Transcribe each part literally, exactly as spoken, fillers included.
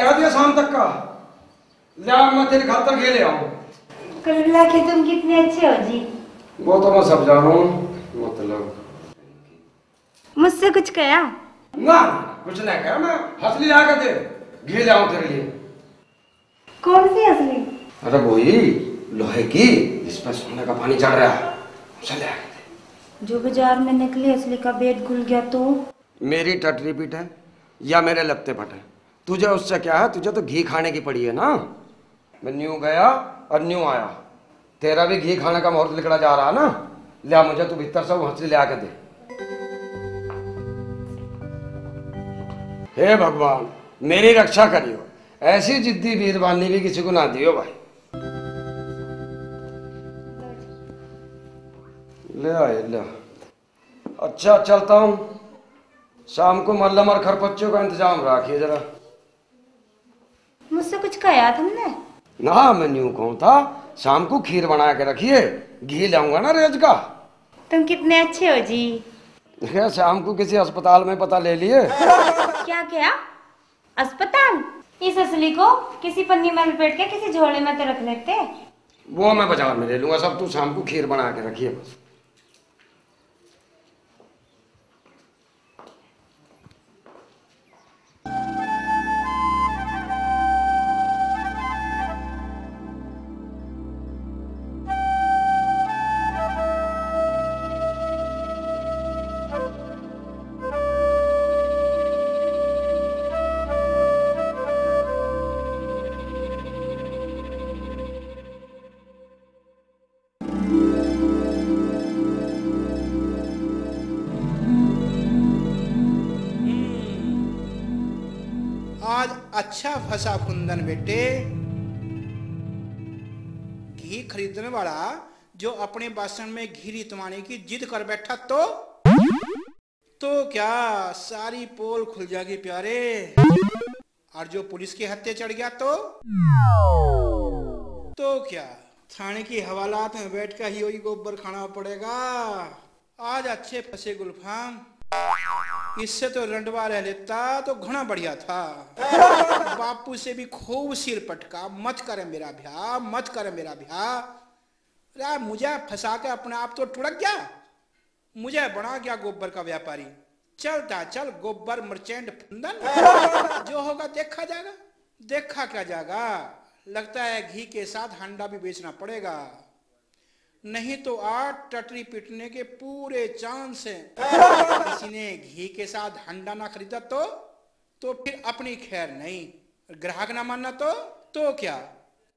कह दिया शाम तक का। ले आ, मैं तेरे खातर घी ले आऊं। कुल मिला के तुम कितने अच्छे हो जी। वो तो मैं सब जानू, मतलब। मुझसे कुछ कहा? ना, कुछ नहीं कहा। मैं हंसली ला के दे, घी ले आऊं तेरे लिए। कौन सी हंसली? अरे वही, लोहे की, जिसमें सोने का पानी चढ़ रहा है, उसे ले आके दे। जो बाजार में नकली हंसली का भेद खुल गया तो? मेरी टटरी पीटे या मेरे लत्ते फटे, तुझे उससे क्या है? तुझे तो घी खाने की पड़ी है ना। मैं न्यू गया और न्यू आया। तेरा भी घी खाने का मुहूर्त निकला जा रहा ना। लिया, मुझे तू भीतर से वो हंसली ले आके दे। हे भगवान, मेरी रक्षा करियो। ऐसी जिद्दी बीरबानी भी किसी को ना दियो भाई। ले आए, ले। अच्छा, चलता हूँ। शाम को मल्लम और खरपच्चों का इंतजाम रखिए जरा। मुझसे कुछ कहा तुमने? ना, मैं न्यू कहूँ था, शाम को खीर बना के रखिए, घी लाऊंगा ना रेज का। तुम कितने अच्छे हो जी। क्या शाम को किसी अस्पताल में पता ले लिए? क्या, क्या? अस्पताल? इस असली को किसी पन्नी में लपेट के किसी झोले में तो रख लेते। वो मैं बाजार में ले लूंगा सब, तू शाम को खीर बना के रखिए बस। आज अच्छा फंसा कुंदन बेटे। घी खरीदने वाला जो अपने बासन में घी रितवाने की जिद कर बैठा तो, तो क्या सारी पोल खुल जाएगी प्यारे? और जो पुलिस के हत्थे चढ़ गया तो, तो क्या थाने की हवालात में बैठ कर ही वही गोबर खाना पड़ेगा? आज अच्छे फंसे गुलफाम, इससे तो रंडवा रह लेता तो घना बढ़िया था। बापू से भी खूब सिर पटका, मत करे मेरा ब्याह, मत करे मेरा ब्याह। अरे मुझे फंसा के अपने आप तो टुड़क गया, मुझे बना गया गोबर का व्यापारी। चलता चल गोबर मर्चेंट फुंदन, जो होगा देखा जाएगा। देखा क्या जाएगा, लगता है घी के साथ हांडा भी बेचना पड़ेगा। नहीं तो आज टटरी पीटने के पूरे चांस हैं। किसी ने घी के साथ हंडा ना खरीदा तो, तो फिर अपनी खैर नहीं, ग्राहक ना माना तो, तो क्या,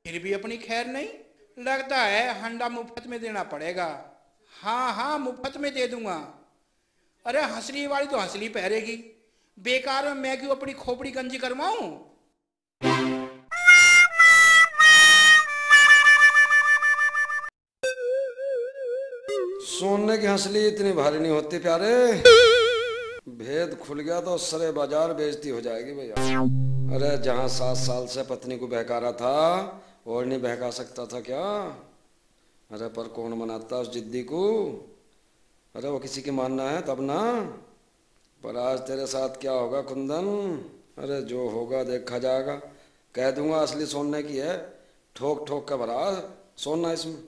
फिर भी अपनी खैर नहीं। लगता है हंडा मुफ्त में देना पड़ेगा। हाँ हाँ, मुफ्त में दे दूंगा। अरे हंसली वाली तो हंसली पहरेगी, बेकार में मैं क्यों अपनी खोपड़ी गंजी करवाऊं? सोने की हंसली इतनी भारी नहीं होती प्यारे। भेद खुल गया तो सरे बाजार बेइज्जती हो जाएगी भैया। अरे जहाँ सात साल से पत्नी को बहका रहा था, और नहीं बहका सकता था क्या? अरे पर कौन मनाता उस जिद्दी को? अरे वो किसी की मानना है तब ना। पर आज तेरे साथ क्या होगा कुंदन? अरे जो होगा देखा जाएगा। कह दूंगा असली सोने की है, ठोक ठोक के भरा सोना इसमें।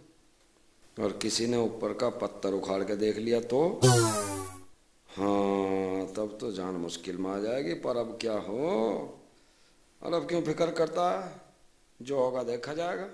और किसी ने ऊपर का पत्थर उखाड़ के देख लिया तो? हाँ, तब तो जान मुश्किल में आ जाएगी। पर अब क्या हो, और अब क्यों फिक्र करता है? जो होगा देखा जाएगा।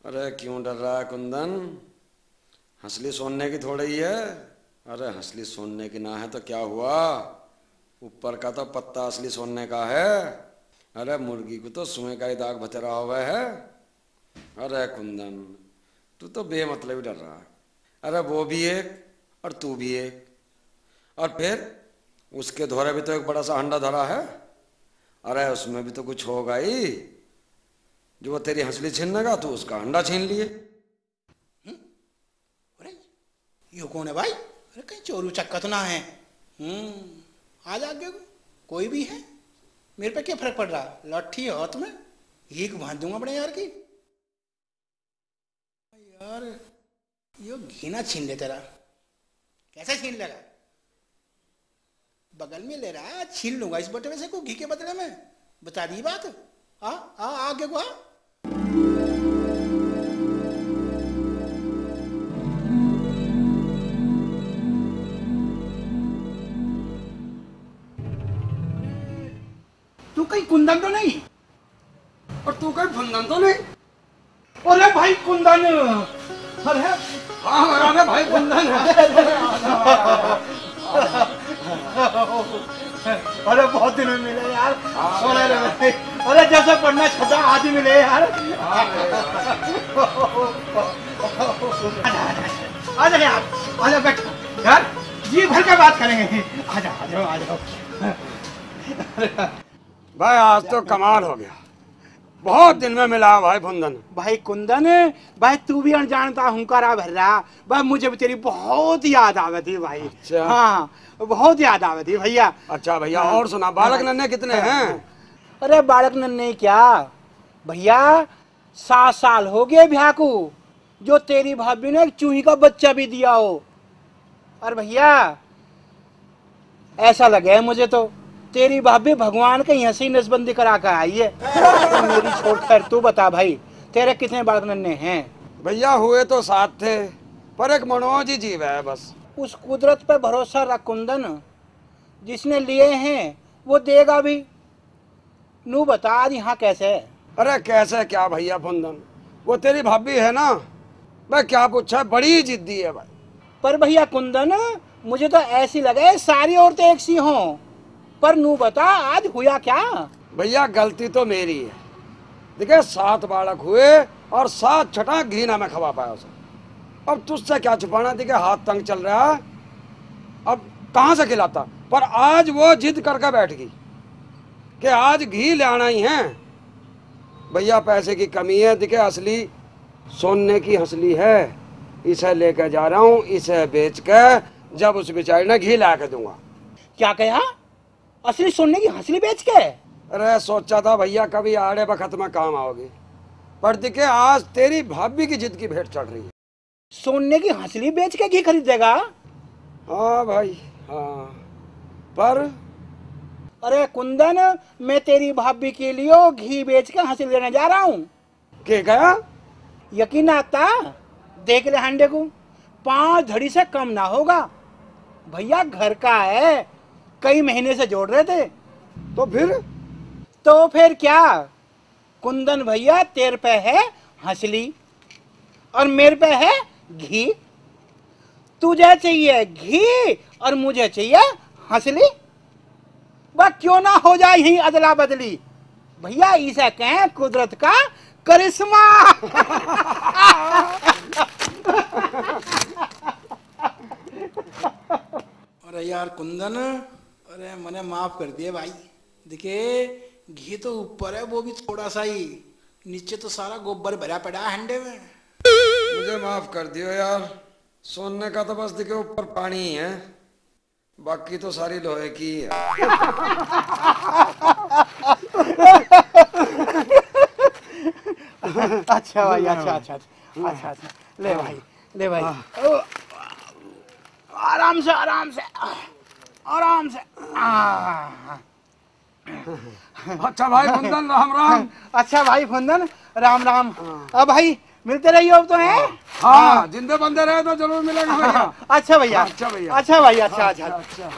अरे क्यों डर रहा है कुंदन? हंसली सोने की थोड़ी ही है। अरे हंसली सोने की ना है तो क्या हुआ? ऊपर का तो पत्ता असली सोने का है। अरे मुर्गी को तो सुए का ही दाग भतरा हुआ है। अरे कुंदन, तू तो बेमतलब ही डर रहा है। अरे वो भी एक और तू भी एक। और फिर उसके धोरे भी तो एक बड़ा सा हंडा धरा है। अरे, उसमें भी तो कुछ होगा ही। जो वो तेरी हंसली छीनने का, तू उसका हंडा छीन लिए। हम्म? अरे, यो कौन है भाई? अरे, कहीं चोरू चक्का तो ना है? हम्म, आ जा आगे को, कोई भी है, मेरे पे क्या फर्क पड़ रहा? लाठी हाथ में, हीक बांध दूंगा अपने यार की। यार, यो घी ना छीन ले तेरा। कैसे छीन लेगा? बगल में ले रहा है, छीन लूंगा इस बटवे से को घी के बदले में। बता दी बात। आ, आ, आगे को आ। तू कहीं कुंदन तो नहीं? और तू कहीं फुंदन तो नहीं? अरे भाई कुंदन, अरे हाँ, अरे भाई कुंदन। अरे बहुत दिन में मिले यार। हाँ, सोना रे भाई। अरे जैसे पढ़ना छोटा आज ही मिले यार। आजा, आजा, आजा यार, आजा बैठ यार, जी भर के बात करेंगे। आजा, आ जाओ, आ जाओ। भाई, आज तो कमाल हो गया, बहुत दिन में मिला भाई फुंदन। भाई कुंदन, भाई तू भी अनजानता हुंकारा भर रहा। भाई मुझे भी तेरी बहुत याद आवे थी भाई। अच्छा। हाँ, बहुत याद आवे थी भैया। अच्छा भैया, हाँ। और सुना, बालक हाँ। नन्हे कितने हाँ। हैं? अरे बालक नन्हे क्या भैया, सात साल हो गए ब्याह को, जो तेरी भाभी ने एक चूही का बच्चा भी दिया हो। और भैया, ऐसा लगे है मुझे तो, तेरी भाभी भगवान के यहाँ से ही नसबंदी करा के आई है। तो मेरी छोड़, खैर तू बता भाई, तेरे कितने बालक नन्हे हैं? भैया, हुए तो सात थे, पर एक मनोज ही जीव है बस। उस कुदरत पे भरोसा रख कुंदन, जिसने लिए हैं वो देगा भी। नू बता आज यहाँ कैसे? अरे कैसे क्या भैया फुंदन, वो तेरी भाभी है ना, मैं क्या पूछा, बड़ी जिद्दी है भाई। पर भैया कुंदन, मुझे तो ऐसी लगे सारी औरतें एक सी हों, पर नू बता आज हुआ क्या? भैया गलती तो मेरी है, देखे सात बालक हुए और सात छटा घी ना मैं खवा पाया उसे। अब तुझसे क्या छुपाना, देखे हाथ तंग चल रहा है, अब कहाँ से खिलाता, पर आज वो जिद करके बैठ गई कि आज घी ले आना ही है। भैया पैसे की कमी है, देखे असली सोने की हंसली है, इसे लेके जा रहा हूँ, इसे बेच के जब उस बेचारी ने घी ला के दूंगा। क्या कहा? असली सोने की हंसली बेच के? अरे सोचा था भैया कभी आड़े बखत में काम आओगे, पर देखे आज तेरी भाभी की जिद की भेंट चढ़ रही है। सोने की हंसली बेच के घी खरीदेगा? हाँ भाई, हाँ। पर अरे कुंदन, मैं तेरी भाभी के लिए घी बेच के हंसली लेने जा रहा हूँ। के गया? यकीन आता? देख ले हांडे को, पांच धड़ी से कम ना होगा। भैया घर का है, कई महीने से जोड़ रहे थे। तो फिर? तो फिर क्या? कुंदन भैया, तेरे पे है हंसली और मेरे पे है घी। तुझे चाहिए घी और मुझे चाहिए हंसली। वह क्यों ना हो जाए यही अदला बदली। भैया, इसे कहें कुदरत का करिश्मा। अरे यार कुंदन, अरे मने माफ कर दिए भाई। देखे, घी तो ऊपर है, वो भी थोड़ा सा ही, नीचे तो सारा गोबर भरा पड़ा है हंडे में। मुझे माफ कर दियो यार, सोने का तो बस देखे ऊपर पानी ही है, बाकी तो सारी लोहे की है। अच्छा भाई, अच्छा, अच्छा, अच्छा, अच्छा, अच्छा। ले भाई, ले भाई। हाँ। ओ, आराम से, आराम से, आराम से। आ। अच्छा भाई फुंदन, राम राम। अच्छा भाई फुंदन, राम राम। हाँ। अब भाई मिलते रहिए अब तो, हैं? हाँ, हाँ। जिंदे बंदे रहे तो जरूर मिलेंगे भैया। अच्छा भैया। अच्छा भैया। अच्छा भाई, अच्छा, हाँ, अच्छा, अच्छा। अच्छा।